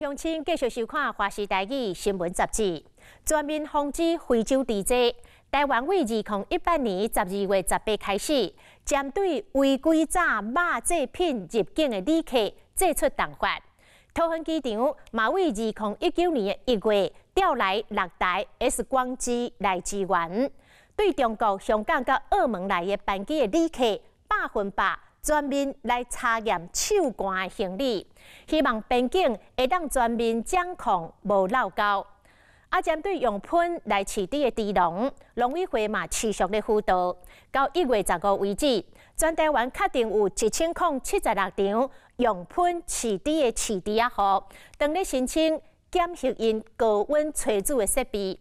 鄉親繼續收看《華視台語新聞雜誌》，全面防止非洲豬災。台灣為2018年12月18開始，針對違規載肉製品入境的旅客祭出重罰。桃園機場嘛為2019年1月調來六台 X 光機來支援，對中國香港佮澳門來的班機的旅客100%全面來查驗手攜的行李，希望邊境會當全面掌控無漏溝。啊，針對用噴來飼豬的豬農，農委會嘛持續咧輔導。到1月15為止，全台灣確定有1076場用噴飼豬的飼豬仔戶，當咧申請檢疫𪜶高溫炊煮的設備。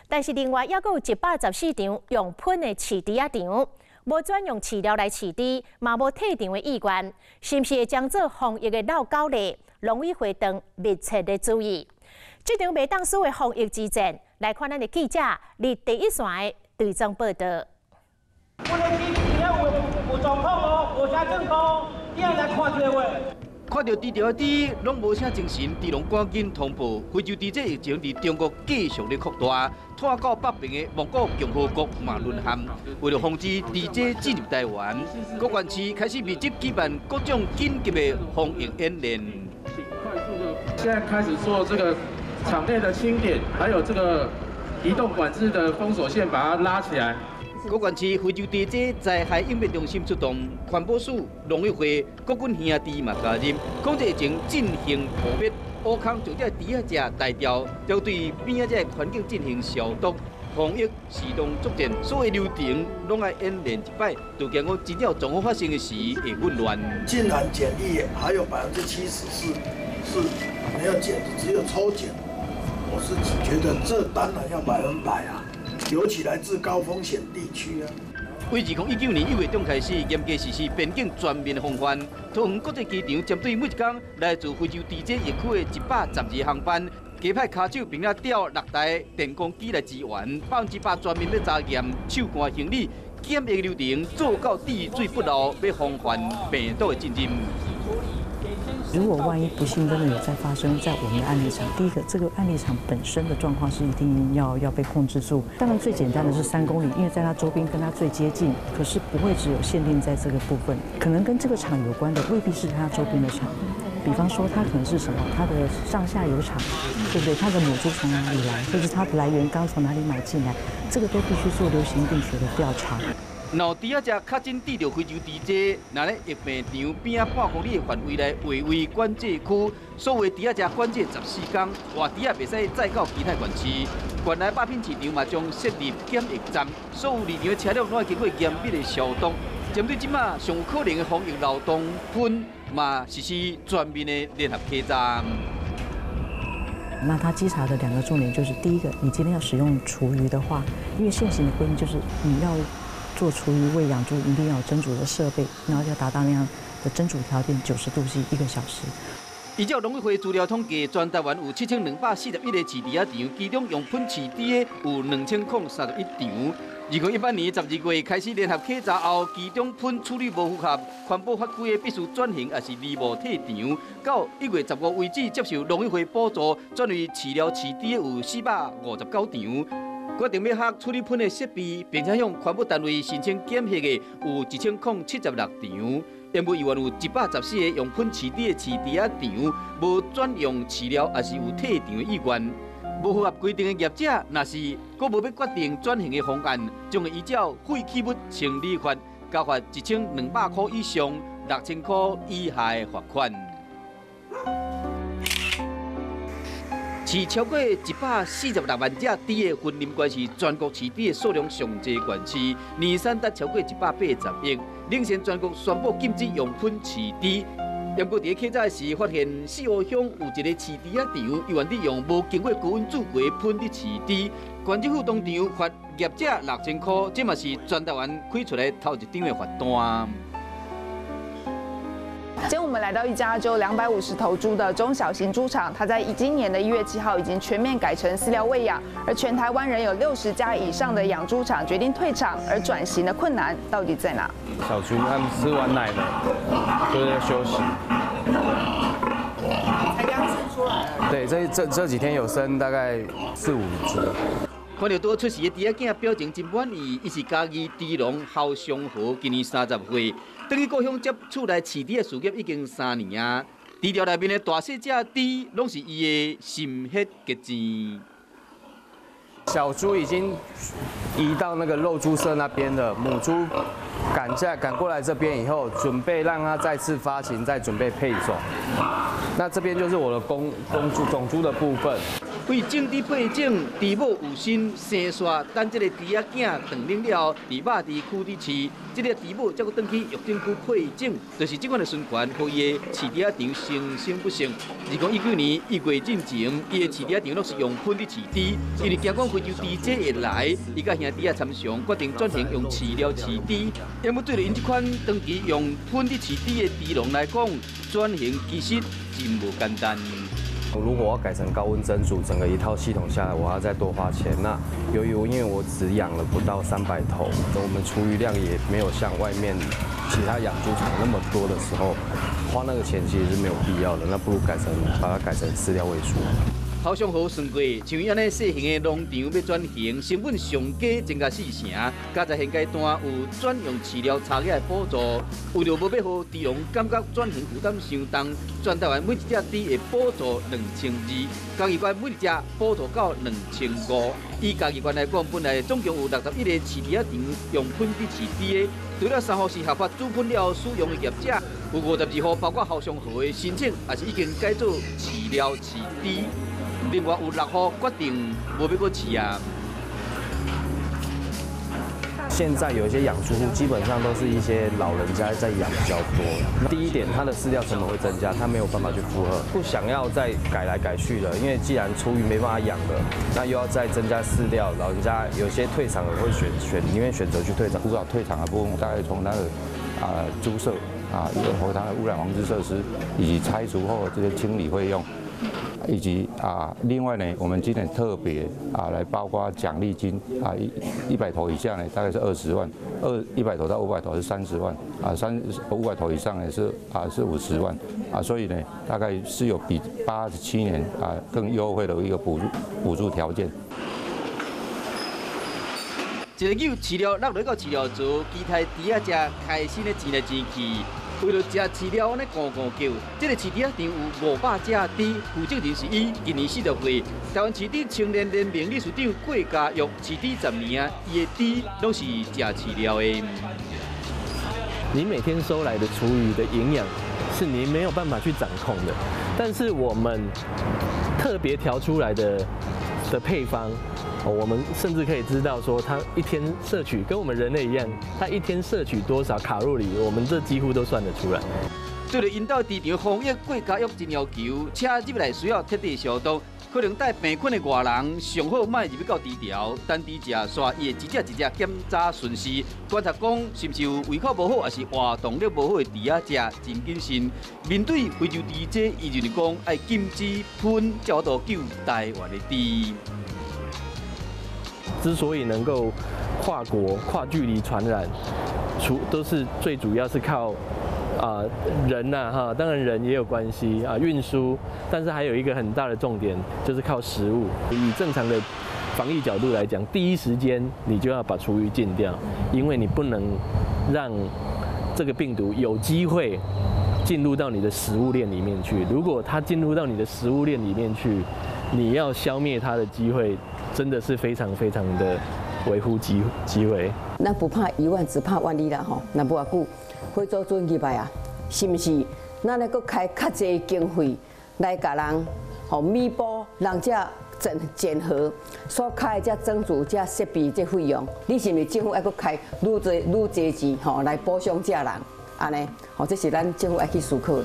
但是另外猶閣有114場用噴的飼豬仔場，無專用飼料來飼豬，嘛無退場的意願，是毋是會將做防疫的漏溝咧？農委會當密切的注意。這場袂當輸的防疫之戰，來看咱的記者佇第一線的追蹤報導。阮的豬有狀況哦，無啥正常，你愛來看著話。看著豬場的豬攏無啥精神，豬農趕緊通報。非洲豬瘟疫情佇中國繼續咧擴大，拖到北邊的蒙古共和國嘛淪陷。為了防止豬瘟進入台灣，各縣市開始密集舉辦各種緊急的防疫演練。現在開始做這個場內的清點，還有這個移動管制的封鎖線，把它拉起來。各縣市非洲豬瘟災害應變中心出動，環保署、農委會、國軍兄弟嘛加入，控制疫情進行撲滅。烏空將這豬仔食台掉，就對邊仔這個環境進行消毒。防疫自動作戰，所有流程攏愛演練一擺，就驚講真正狀況發生的時會混亂。竟然檢疫還有74%是沒有檢，只有抽檢。我是覺得這當然要100%啊，尤其來自高風險地區啊。為2019年1月中開始，嚴格實施邊境全面防範。桃園國際機場針對每一工來自非洲豬瘟疫區的112航班，加派跤手並且調六台電光機來支援，100%全面欲查驗手攜行李，檢疫流程做到滴水不漏，欲防範病毒的進入。如果萬一不幸真的有在發生在我們的案例場，第一個，這個案例場本身的狀況是一定要被控制住。當然最簡單的是3公里，因為在它周邊跟它最接近，可是不會只有限定在這個部分，可能跟這個廠有關的未必是它周邊的廠。比方說它可能是什麼，它的上下游廠，對不對？它的母豬從哪裡來，或者它的來源剛從哪裡買進來，這個都必須做流行病學的調查。若豬仔食確診得著非洲豬瘟，若咧疫病場邊仔半公里的範圍內劃為管制區，所有豬仔食管制14天，活豬仔袂使載到其他縣市。縣內肉品市場嘛將設立檢疫站，所有離場的車輛攏愛經過嚴密的消毒。針對這馬上有可能的防疫漏洞，噴嘛實施全面的聯合稽查。那他稽查的兩個重點就是，第一個，你今天要使用廚餘的話，因為現行的規定就是你要做廚餘餵養豬，一定要有蒸煮的設備，然後要達到那樣的蒸煮條件，90度C 一個小時。依照農委會資料統計，全台灣有7241個飼豬仔場，其中用噴飼豬的有2031場。2018年12月開始聯合稽查後，其中噴處理無符合環保法規的必須轉型，抑是離無退場。到1月15為止，接受農委會補助轉為飼料飼豬的有459場。決定欲學處理噴的設備，並且向環保單位申請檢疫的有1076場。因為猶原有114個用噴飼豬的飼豬仔場，無轉用飼料，抑是有退場的意願。無符合規定的業者，若是閣無欲決定轉型的方案，將會依照廢棄物清理法，加罰1200塊以上6000塊以下的罰款。飼超過146萬隻豬的雲林縣是全國飼豬的數量上濟縣市，年產值超過180億，領先全國宣布禁止用噴飼豬。不過，佇咧稽查時，發現四湖鄉有一個飼豬仔場，猶原佇用無經過高溫煮過噴佇飼豬，縣政府當場罰業者6000塊，這嘛是全台灣開出來頭一張的罰單。今天我們來到一家只有250頭豬的中小型豬場，它在今年的1月7號已經全面改成飼料餵養，而全台灣仍有60家以上的養豬場決定退場，而轉型的困難到底在哪？小豬他們吃完奶了，就是要休息。才剛生出來。對，這幾天有生大概四五隻。看著拄出世的豬仔囝表情真滿意，伊是嘉義豬農侯松和，今年30歲，轉去故鄉接厝內飼豬的事業已經3年啊。豬寮內面的大細隻豬，攏是伊的心血結晶。小豬已經移到那個肉豬舍那邊了，母豬趕過來這邊以後，準備讓它再次發情，再準備配種。那這邊就是我的公公豬種豬的部分。為種豬配種，豬母有心生煞，等這个豬仔囝斷奶了後，佇肉豬區佇飼，這个豬母才閣轉去育種區配種，就是這款的循環，予伊的飼豬仔場生生不息。2019年1月進前，伊的飼豬仔場攏是用糞佇飼豬，因為驚講非洲豬災會來，伊佮兄弟仔參詳，決定轉型用飼料飼豬。毋過對著𪜶這款長期用糞佇飼豬的豬農來講，轉型其實真無簡單。如果我要改成高溫蒸煮，整個一套系統下來，我要再多花錢。那由於因為我只養了不到300頭，我們廚餘量也沒有像外面其他養豬場那麼多的時候，花那個錢其實是沒有必要的。那不如把它改成飼料餵豬。侯尚豪算過，像伊按呢細型的農場欲轉型，成本上低增加四成，加在現階段有轉用飼料差額的補助，為著無欲予豬農感覺轉型負擔傷重，全台灣每一隻豬會補助2200，嘉義縣每一隻補助到2500。以嘉義縣來講，本來總共有61個飼豬仔場用糞佇飼豬的，除了3戶是合法煮糞了後使用的業者，有52戶包括侯尚豪的申請，也是已經改做飼料飼豬。另外有6戶決定無欲閣飼啊。現在有一些養豬戶，基本上都是一些老人家在養比較多。第一點，它的飼料成本會增加，他沒有辦法去負荷，不想要再改來改去了。因為既然廚餘沒辦法養了，那又要再增加飼料，老人家有些退場的會寧願選擇去退場。不少退場的部分，大概從那個豬舍啊，和它的污染防治設施，以及拆除後這些清理費用。以及另外呢，我們今年特別來包括獎勵金啊，100頭以下呢，大概是20萬；100頭到500頭是30萬，500頭以上呢是50萬啊，所以呢，大概是有比87年更優惠的一個補助條件。一個搝飼料落落到飼料槽，其他豬仔食開心的煎來煎去。為著食飼料，按呢咕咕叫。這个飼豬仔場有500隻豬，負責人是伊，今年40歲。台灣飼豬青年聯盟理事長郭家玉飼豬10年啊，伊的豬攏是食飼料的。你每天收來的廚餘的營養是你沒有辦法去掌控的，但是我們特別調出來的配方。我們甚至可以知道說，它一天攝取跟我們人類一樣，它一天攝取多少卡路里，我們這幾乎都算得出來。對著𪜶兜豬場防疫，郭家玉真要求，車入來需要徹底消毒，可能帶病菌的外人上好莫入去到豬寮，等豬食煞，伊會一隻一隻檢查巡視，觀察講是毋是有胃口無好，抑是活動力無好的豬仔食，真謹慎。面對非洲豬災，伊就是講愛禁止糞，才有法度救台灣的豬。之所以能夠跨國、跨距離傳染，除都是最主要是靠人吶哈，當然人也有關係啊，運輸，但是還有一個很大的重點就是靠食物。以正常的防疫角度來講，第一時間你就要把廚餘淨掉，因為你不能讓這個病毒有機會進入到你的食物鏈裡面去。如果它進入到你的食物鏈裡面去，你要消滅它的機會，真的是非常非常的微乎其微。咱不怕一萬，只怕萬一啦吼。若無偌久，非洲豬瘟入來啊，是毋是？咱咧閣開較濟經費來共人吼彌補人這檢核所開的這裝置、這設備這費用，你是毋是政府愛閣開愈濟愈濟錢吼來補償這人？按呢，吼，這是咱政府愛去思考的。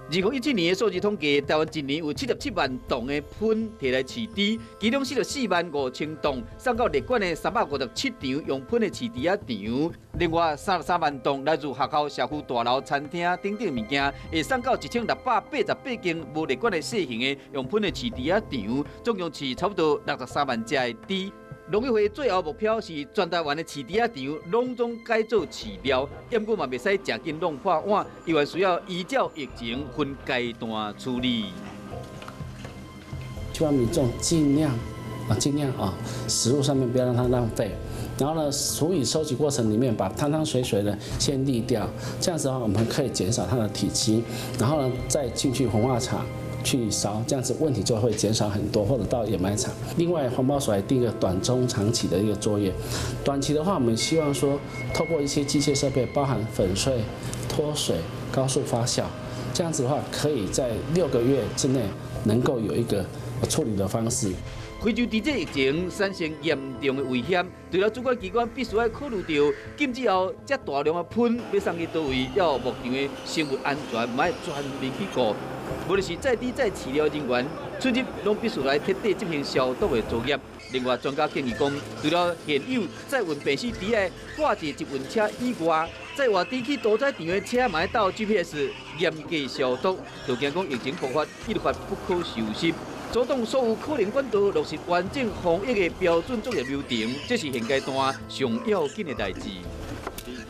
2017年的數字統計，台灣一年有77萬噸的糞提來飼豬，其中44萬5千噸送到列管的357場用糞的飼豬仔場，另外33萬噸來自學校、社區大樓、餐廳等等物件，會送到1688間無列管的細型的用糞的飼豬仔場，總共飼差不多63萬隻的豬。農委會最後目標是全台灣的飼豬仔場攏總改做飼料，毋過嘛袂使誠緊弄破碗，猶原需要依照疫情分階段處理。希望民眾盡量啊，盡量啊，食物上面不要讓它浪費。然後呢，廚餘收集過程裡面把湯湯水水呢先濾掉，這樣子的話，我們可以減少它的體積，然後呢再進去焚化廠去燒，這樣子問題就會減少很多，或者到掩埋場。另外，環保署還定個短、中、長期的一個作業。短期的話，我們希望說透過一些機械設備，包含粉碎、脫水、高速發酵，這樣子的話，可以在6個月之內能夠有一個處理的方式。非洲豬瘟疫情產生嚴重的危險，除了主管機關必須愛考慮著禁止後，這大量的糞欲送去佗位，猶有牧場的生物安全，嘛愛全面去顧。無論是載豬載飼料人員出入，攏必須來徹底進行消毒的作業。另外，專家建議講，除了現有載運病死豬的掛置集運車以外，載活豬去屠宰場的車嘛愛鬥 GPS 嚴格消毒，就驚講疫情爆發，一發不可收拾。阻擋所有可能管道落實完整防疫的標準作業流程，這是現階段上要緊的代誌。